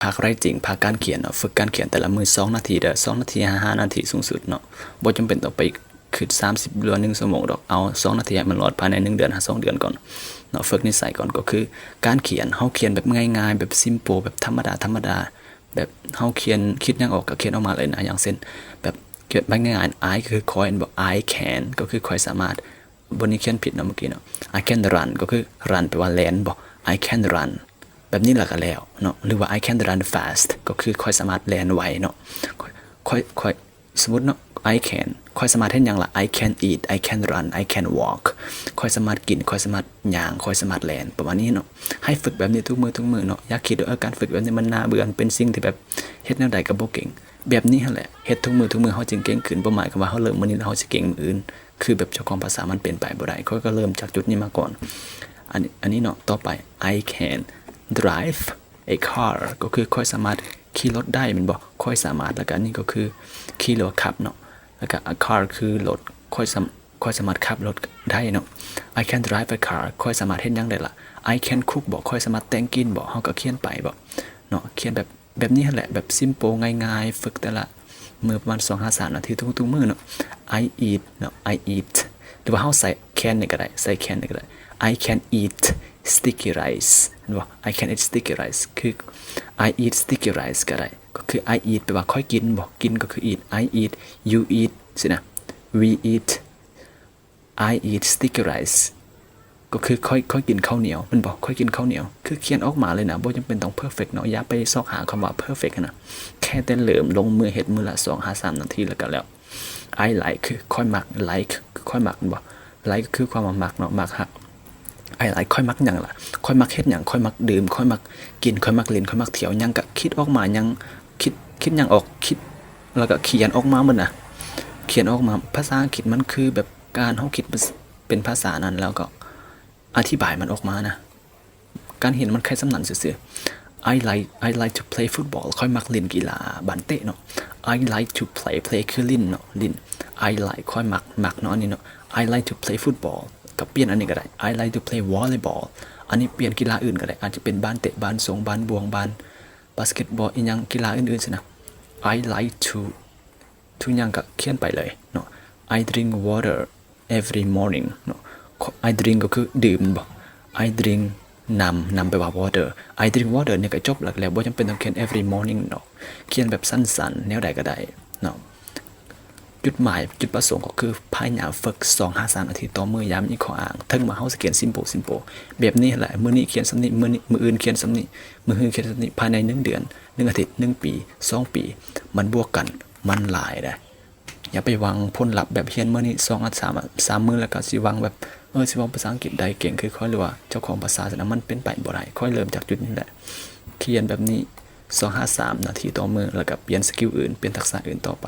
ພາກ writing ພາກການຂຽນເນາະ ຝຶກການຂຽນແຕ່ລະມື້ສອງນາທີເດີ້ ສອງນາທີຫາຫ້ານາທີສູງສຸດເນາະ ບໍ່ຈຳເປັນຕ້ອງໄປ ຄືສາມສິບ ຫຼືວ່າໜຶ່ງຊົ່ວໂມງດອກ ເອົາສອງນາທີໃຫ້ມັນລອດພາຍໃນໜຶ່ງເດືອນຫາສອງເດືອນກ່ອນເນາະ ຝຶກນິໄສກ່ອນ ກໍຄືການຂຽນ ເຮົາຂຽນແບບງ່າຍໆ ແບບ simple ແບບທຳມະດາໆ ແບບເຮົາຂຽນ ຄິດຫຍັງອອກກໍຂຽນອອກມາເລີຍນະ ຢ່າງເຊັ່ນ ແບບ ແບບງ່າຍໆ I ກໍຄືຂ້ອຍ ແມ່ນບໍ່ I can ກໍຄືຂ້ອຍສາມາດ ບ່ອນນີ້ຂຽນຜິດເນາະ ເມື່ອກີ້ເນາະ I can run ກໍຄື run ແປວ່າແລ່ນບໍ່ I can run ແບບນີ້ລະກໍແລ້ວເນາະ ຫຼືວ່າ I can run fast ກໍຄືຂ້ອຍສາມາດແລ່ນໄວເນາະ ຂ້ອຍ ຂ້ອຍ ສົມມຸດເນາະ I can ຂ້ອຍສາມາດເຮັດຫຍັງລະ I can eat I can run I can walk ຂ້ອຍສາມາດກິນ ຂ້ອຍສາມາດຍ່າງ ຂ້ອຍສາມາດແລ່ນ ປະມານນີ້ເນາະ ໃຫ້ຝຶກແບບນີ້ທຸກມື້ທຸກມື້ເນາະ ຢ່າຄິດວ່າ ເອີ ການຝຶກແບບນີ້ມັນໜ້າເບື່ອ ເປັນສິ່ງທີ່ແບບເຮັດແນວໃດກໍບໍ່ເກັ່ງ ແບບນີ້ຫັ້ນແຫຼະ ເຮັດທຸກມື້ທຸກມື້ເຮົາຈຶ່ງເກັ່ງຂຶ້ນ ບໍ່ໝາຍຄວາມວ່າເຮົາເລີ່ມມື້ນີ້ແລ້ວເຮົາຊິເກັ່ງມື້ອື່ນ ຄືແບບເຈົ້າຂອງພາສາມັນເປັນໄປບໍ່ໄດ້ ຂ້ອຍກໍເລີ່ມຈາກຈຸດນີ້ມາກ່ອນ ອັນ ອັນນີ້ເນາະ ຕໍ່ໄປ I can drive a car ກໍຄືຂ້ອyສາມາດຂີ່ລົດໄດ້ແມ່ນບໍ່ ຂ້ອຍສາມາດ ແລ້ວກໍອັນນີ້ກໍຄືຂີ່ຫຼືວ່າຂັບເນາະ ແລ້ວກໍ a car ຄືລົດ ຂ້ອຍສາມ ຂ້ອຍສາມາດຂັບລົດໄດ້ເນາະ I can drive a car ຂ້ອຍສາມາດເຮັດຫຍັງໄດ້ລະ I can cook ບໍ່ ຂ້ອຍສາມາດແຕ່ງກິນບໍ່ ເຮົາກໍຂຽນໄປບໍ່ເນາະ ຂຽນແບບ ແບບນີ້ຫັ້ນແຫຼະ ແບບ simple ງ່າຍໆ ຝຶກແຕ່ລະມື້ປະມານສອງຫາສາມນາທີທຸກໆມື້ເນາະ I eat ເນາະ I eat ຫຼືວ່າເຮົາໃສ່ can ນີ້ກໍໄດ້ ໃສ່ can ນີ້ກໍໄດ້ I can eat sticky rice ເຫັນບໍ່ I can eat sticky rice ຄື I eat sticky rice ກໍໄດ້ ກໍຄື I eat ແປວ່າຂ້ອຍກິນບໍ່ ກິນກໍຄື eat I eat you eat ຊີ້ນະ we eat I eat sticky rice ກໍຄືຂ້ອຍ ຂ້ອຍກິນເຂົ້າໜຽວແມ່ນບໍ່ ຂ້ອຍກິນເຂົ້າໜຽວ ຄືຂຽນອອກມາເລີຍນະ ບໍ່ຈຳເປັນຕ້ອງ perfect ເນາະ ຢ່າໄປຊອກຫາຄຳວ່າ perfect ຫັ້ນນະ ແຄ່ແຕ່ເລີ່ມລົງມືເຮັດມື້ລະສອງຫາສາມນາທີ ແລ້ວກໍແລ້ວ I like ຄືຂ້ອຍມັກ like ຄືຂ້ອຍມັກແມ່ນບໍ່ like ກໍຄືຄວາມວ່າມັກເນາະ ມັກຮັກ I like ຂ້ອຍມັກຫຍັງລະ ຂ້ອຍມັກເຮັດຫຍັງ ຂ້ອຍມັກດື່ມ ຂ້ອຍມັກກິນ ຂ້ອຍມັກຫຼິ້ນ ຂ້ອຍມັກທ່ຽວ ຫຍັງກະຄິດອອກມາ ຫຍັງ ຄິດ ຄິດຫຍັງອອກ ຄິດ ແລ້ວກະຂຽນອອກມາໝົດນະ ຂຽນອອກມາ ພາສາອັງກິດມັນຄືແບບ ການເຮົາຄິດເປັນພາສານັ້ນແລ້ວກໍອະທິບາຍມັນອອກມານະ ການຮຽນມັນແຄ່ສ່ຳນັ້ນຊື່ໆ I like I like to play football ຂ້ອຍມັກຫຼິ້ນກິລາບານເຕະເນາະ I like to play play ຄືຫຼິ້ນເນາະ ຫຼິ້ນ I like ຂ້ອຍມັກ ມັກເນາະ ອັນນີ້ເນາະ I like to play football ກໍປ່ຽນອັນນີ້ກໍໄດ້ I like to play volleyball ອັນນີ້ປ່ຽນກິລາອື່ນກໍໄດ້ ອາດຈະເປັນບານເຕະ ບານສົງ ບານບ່ວງ ບານບາສເກັດບອລ ອີ່ຫຍັງ ກິລາອື່ນໆຊີ້ນະ I like to ທຸກຢ່າງກໍຂຽນໄປເລີຍເນາະ I drink water every morning ເນາະ I drink ກໍຄືດື່ມແມ່ນບໍ່ I drink ນ້ຳ ນ້ຳແປວ່າ water I drink water ນີ້ກໍຈົບແລ້ວ ແລ້ວບໍ່ຈຳເປັນຕ້ອງຂຽນ every morning ເນາະ ຂຽນແບບສັ້ນໆ ແນວໃດກໍໄດ້ເນາະ ຈຸດໝາຍ ຈຸດປະສົງກໍຄືພະຍາຍາມຝຶກສອງຫາສາມນາທີຕໍ່ມື້ ຢ່າມີຂໍ້ອ້າງ ເຖິງວ່າເຮົາຊິຂຽນ simple simple ແບບນີ້ແຫຼະ ມື້ນີ້ຂຽນສ່ຳນີ້ ມື້ນີ້ ມື້ອື່ນຂຽນສ່ຳນີ້ ມື້ຮືຂຽນສ່ຳນີ້ ພາຍໃນໜຶ່ງເດືອນ ໜຶ່ງອາທິດ ໜຶ່ງປີ ສອງປີ ມັນບວກກັນ ມັນຫຼາຍເດ້ ຢ່າໄປຫວັງຜົນລັບແບບຮຽນມື້ນີ້ສອງອາທິດ ສາມ ສາມມື້ ແລ້ວກໍຊິຫວັງແບບ ເອີ ຊິເວົ້າພາສາອັງກິດໄດ້ເກັ່ງຄືຂ້ອຍ ຫຼືວ່າເຈົ້າຂອງພາສາຊັ້ນນະ ມັນເປັນໄປບໍ່ໄດ້ ຂ້ອຍເລີ່ມຈາກຈຸດນີ້ແຫຼະ ຂຽນແບບນີ້ສອງຫາສາມນາທີຕໍ່ມື້ ແລ້ວກໍປ່ຽນສະກິວອື່ນ ປ່ຽນທັກສະອື່ນຕໍ່ໄປ.